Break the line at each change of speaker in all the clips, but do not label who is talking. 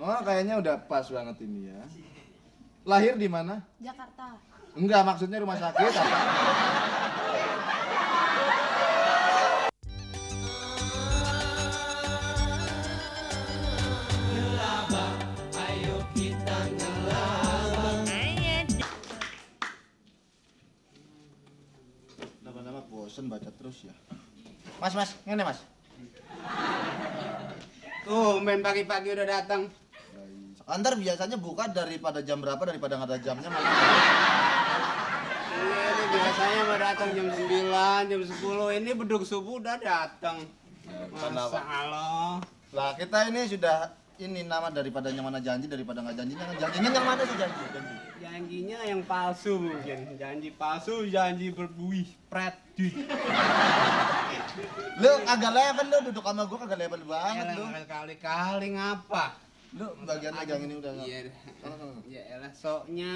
Oh, kayaknya udah pas banget ini ya. Lahir di mana?
Jakarta.
Enggak, maksudnya rumah sakit apa? Lama-lama bosen baca terus ya. Mas, ngene mas.
Tuh, main pagi-pagi udah datang.
Antar biasanya buka daripada jam berapa daripada nggak ada jamnya malah.
Ini biasanya mau datang jam 9, jam 10. Ini beduk subuh udah datang. Masa Allah.
Lah kita ini sudah ini nama daripada yang mana janji daripada nggak janjinya kan janjinya yang mana sih janji?
Janjinya yang palsu mungkin. Janji palsu, janji berbuih, predih.
Lu agak level lu duduk sama gua kagak level banget lu.
Kali-kali ngapa?
Lu bagian megang ini udah.
Iya, ya elah soknya.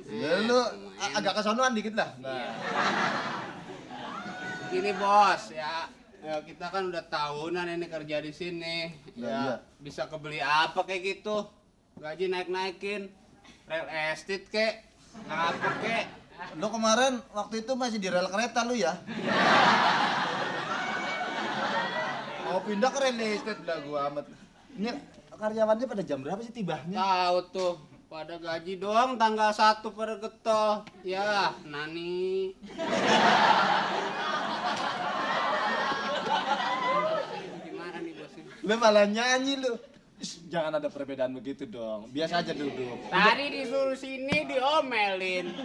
Ya lu agak kesonoan dikit lah. Nah.
Gini bos ya. Ya, kita kan udah tahunan ini kerja di sini.
Nah,
Ya,
iya.
bisa kebeli apa kayak gitu? Gaji naik-naikin. Real estate kek. Apa kek?
Lu kemarin waktu itu masih di rel kereta lu ya? Mau pindah ke real estate lah gua amat. Ini karyawannya pada jam berapa sih tibanya?
Tahu tuh. Pada gaji doang tanggal 1 pada getol. Ya, nani. Gimana nih bos ini?
Lu malah nyanyi lu. Jangan ada perbedaan begitu dong. Biasa aja duduk.
Tadi disuruh sini diomelin.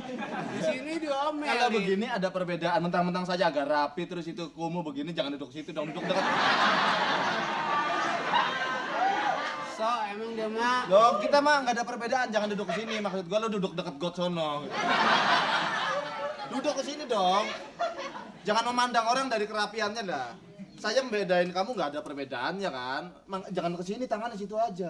Di sini diomelin.
Kalau begini ada perbedaan, mentang-mentang saja agak rapi terus itu kumuh begini jangan duduk situ dong, duduk dekat.
So, emang dia mah
Loh, kita mah nggak ada perbedaan, jangan duduk ke sini. Maksud gua lu duduk dekat got sono. Duduk ke sini dong. Jangan memandang orang dari kerapiannya lah. Saya membedain kamu nggak ada perbedaannya kan. Jangan ke sini, tangan di situ aja.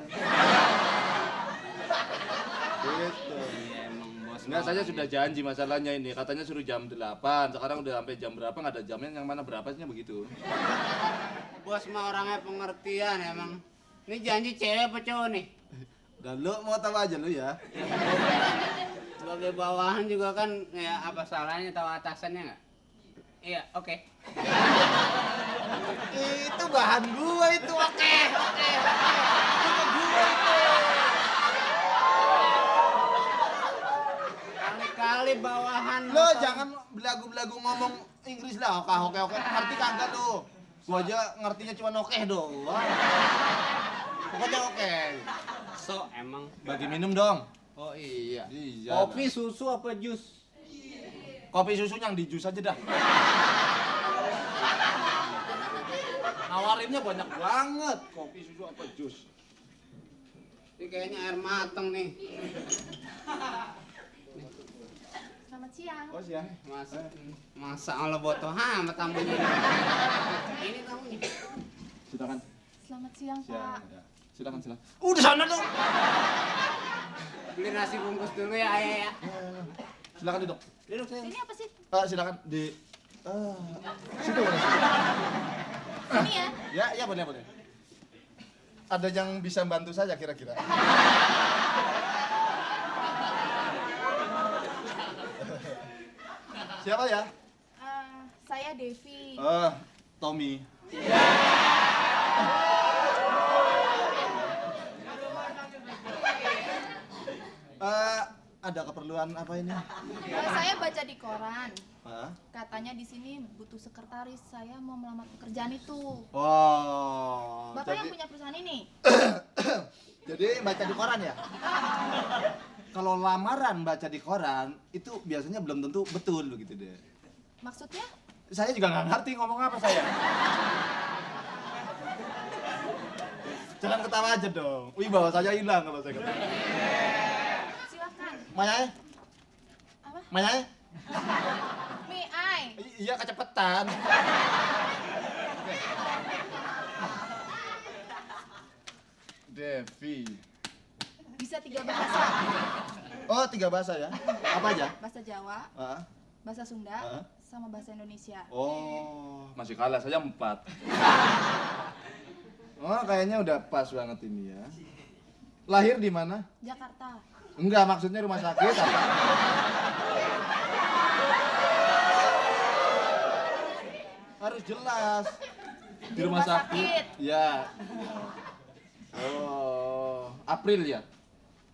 Gitu.
Iya, emang bos.
Enggak, saya sudah janji masalahnya ini. Katanya suruh jam 8. Sekarang udah sampai jam berapa nggak ada jamnya, yang mana berapanya begitu.
Bos mah orangnya pengertian emang. Ini janji cewek apa cowok nih?
Dan lu mau tahu aja lu ya.
Sebagai bawahan juga kan ya apa salahnya tahu atasannya nggak? Iya, oke.
Itu bahan gua itu. Oke. Itu gua itu.
Kali-kali bawahan.
Lo jangan belagu-belagu ngomong Inggris lah. Oke. Ngerti kagak lu? Gua aja ngertinya cuma oke doang. Pokoknya oke.
So, emang.
Bagi minum dong.
Oh iya.
Iya.
Kopi, susu apa jus?
Kopi susu yang di jus aja dah. Nawarinnya banyak banget. Kopi susu apa jus?
Ini kayaknya air mateng nih.
Selamat siang.
Oh siang.
Masa Allah botol sama tamunya. Ini tamunya.
Silakan.
Selamat siang, Pak.
Ya. Silakan. Udah sana dong.
Beli nasi bungkus dulu ya, ayah ya.
Silakan duduk.
Duduk sayang.
Ini apa sih?
Silakan di situ boleh.
Ini ya?
Ya, boleh. Ada yang bisa bantu saya kira-kira? Siapa ya?
Saya Devi.
Tommy. Ada keperluan apa ini?
Saya baca di koran.
Hah?
Katanya di sini butuh sekretaris. Saya mau melamar pekerjaan itu.
Oh,
Bapak yang punya perusahaan ini?
jadi baca di koran ya? Kalau lamaran baca di koran itu biasanya belum tentu betul begitu deh.
Maksudnya?
Saya juga nggak ngerti ngomong apa saya. Jangan ketawa aja dong. Wibawa saya hilang kalau saya ketawa.
Silakan.
Mayai?
Apa?
Mayai? Iya kecepetan. Devi.
Bisa 3 bahasa.
Oh, 3 bahasa ya? Apa aja?
Bahasa Jawa, bahasa Sunda, sama bahasa Indonesia.
Oh, masih kalah, saya 4. Oh, kayaknya udah pas banget ini ya. Lahir di mana?
Jakarta.
Enggak, maksudnya rumah sakit apa? Harus jelas. Di rumah sakit. Ya. Oh, April ya?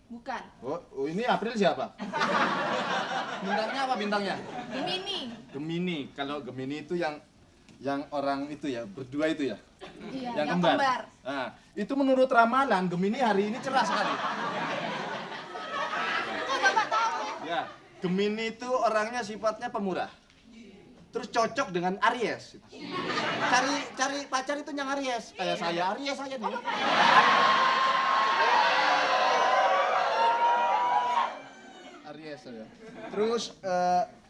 Bukan.
Oh, ini April siapa? Bintangnya apa bintangnya?
Gemini.
Gemini. Kalau Gemini itu yang orang itu ya, berdua itu ya.
Iya,
Yang
yang
kembar.
kembar.
Nah, itu menurut ramalan Gemini hari ini cerah sekali.
Kok Bapak tahu?
Ya, Gemini itu orangnya sifatnya pemurah. Terus cocok dengan Aries. Cari pacar itu yang Aries. Kayak saya Aries aja nih. Aries saya. Terus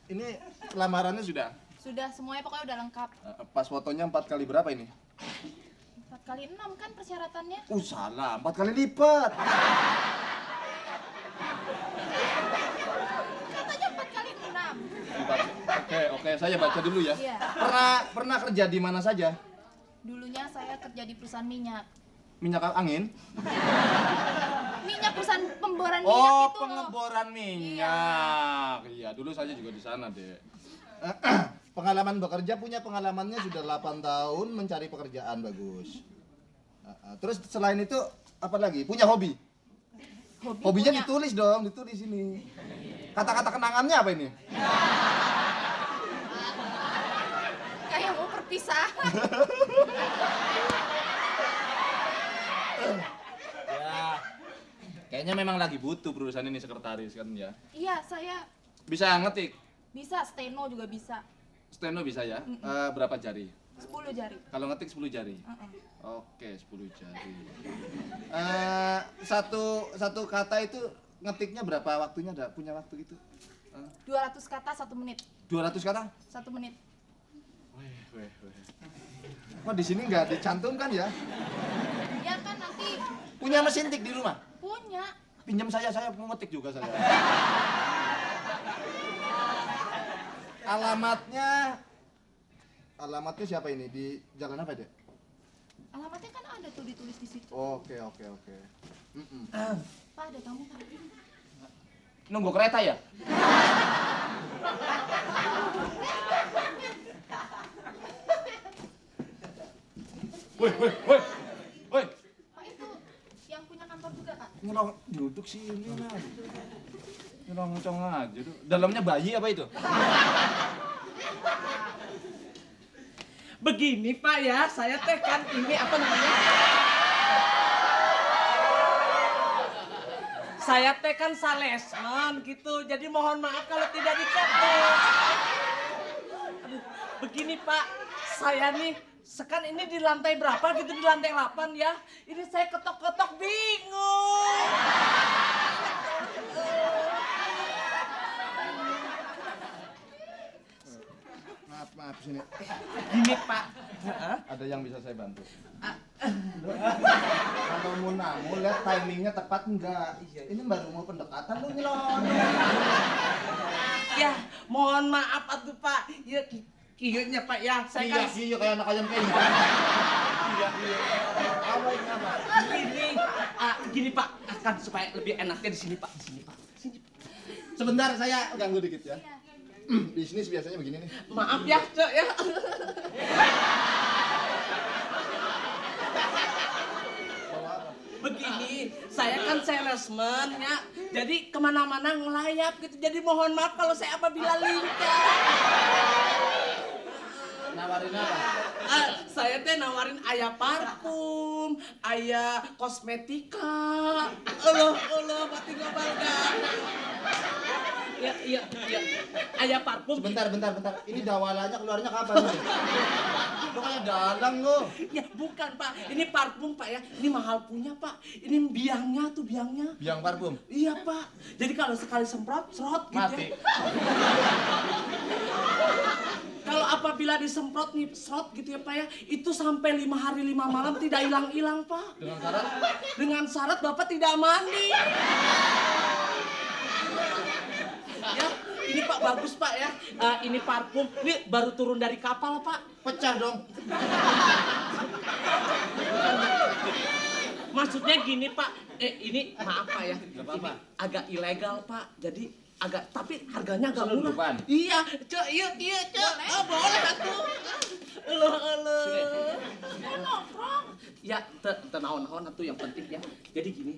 ini lamarannya sudah.
Sudah semuanya pokoknya udah lengkap.
Pas fotonya 4 kali berapa ini?
4 kali 6 kan persyaratannya?
Salah, 4 kali lipat.
Katanya 4 kali 6.
Oke, saya baca dulu ya.
Iya.
Pernah kerja di mana saja?
Dulunya saya kerja di perusahaan minyak.
Minyak angin?
Minyak perusahaan pemboran minyak
Oh,
itu.
pengeboran minyak. Iya, dulu saya juga di sana, Dek. Pengalaman bekerja, punya pengalamannya sudah 8 tahun mencari pekerjaan, bagus. Terus selain itu apa lagi? Punya hobi? Hobinya
punya.
ditulis dong, ditulis ini. Kata-kata kenangannya apa ini?
Kayak mau berpisah.
Ya. Kayaknya memang lagi butuh perusahaan ini sekretaris kan ya.
Iya, saya
Bisa ngetik?
bisa, steno juga bisa.
Steno bisa ya? Berapa jari?
10 jari.
Kalau ngetik 10 jari?
Uh-uh.
Oke, 10 jari. Satu kata itu ngetiknya berapa waktunya? Ada punya waktu gitu?
200 kata 1 menit.
200 kata?
1 menit.
Weh. Kok di sini nggak dicantumkan ya?
Ya kan nanti
Punya mesin tik di rumah?
punya.
Pinjam saya mau ngetik juga saya. Alamatnya siapa ini? Di jalan apa, Dek?
Alamatnya kan ada tuh ditulis di situ.
Oke.
Pak, ada tamu, Pak.
Nunggu kereta ya? Woi.
Pak itu yang punya kantor juga, Kak.
Nyelong duduk sini lah. Nyelong aja tuh. Dalamnya bayi apa itu?
Begini Pak ya, saya teh kan ini apa namanya? Saya teh kan salesman gitu, jadi mohon maaf kalau tidak diketuk. Aduh, begini Pak, saya nih sekan ini di lantai berapa gitu, di lantai 8 ya. Ini saya ketok-ketok bingung.
Maaf sini.
Gini Pak.
Ada yang bisa saya bantu? Kalau mau lihat timingnya tepat enggak? Ini baru mau pendekatan lu nyelon.
Ya, mohon maaf atuh Pak. Ya kiyeunya Pak ya. Saya kan
Iya kayak anak ayam kayak Iya. Apa?
gini Pak, akan supaya lebih enaknya di sini Pak, di sini Pak. Sini.
Sebentar saya ganggu dikit ya.
Iya.
Bisnis biasanya begini nih.
Maaf ya, Cok ya. Begini, saya kan salesman ya, jadi kemana-mana ngelayap gitu. Jadi mohon maaf kalau saya apabila lincah.
Nawarin apa?
Saya teh nawarin aya parfum, aya kosmetika. Allah, mati ngobalga. Iya. Aya parfum.
Bentar. Ini dawalanya keluarnya kapan nih? Lu kayak dalang lu.
Ya bukan Pak, ini parfum Pak ya, ini mahal punya Pak. Ini biangnya tuh biangnya.
Biang parfum.
Iya Pak, jadi kalau sekali semprot, serot gitu
Mati.
ya. Kalau apabila disemprot nih, serot gitu ya Pak ya, itu sampai 5 hari 5 malam tidak hilang-hilang Pak.
Dengan syarat?
Dengan syarat Bapak tidak mandi. Ya, ini Pak bagus Pak ya. Ini parfum, ini baru turun dari kapal Pak.
Pecah dong.
Maksudnya gini Pak, ini maaf Pak ya,
apa-apa.
ini agak ilegal Pak, jadi agak tapi harganya agak murah.
Selundupan?
Iya, cok, yuk, cok. Oh, boleh atuh. Eluh.
Nongkrong.
Ya, tenaon-naon atuh yang penting ya. Jadi gini,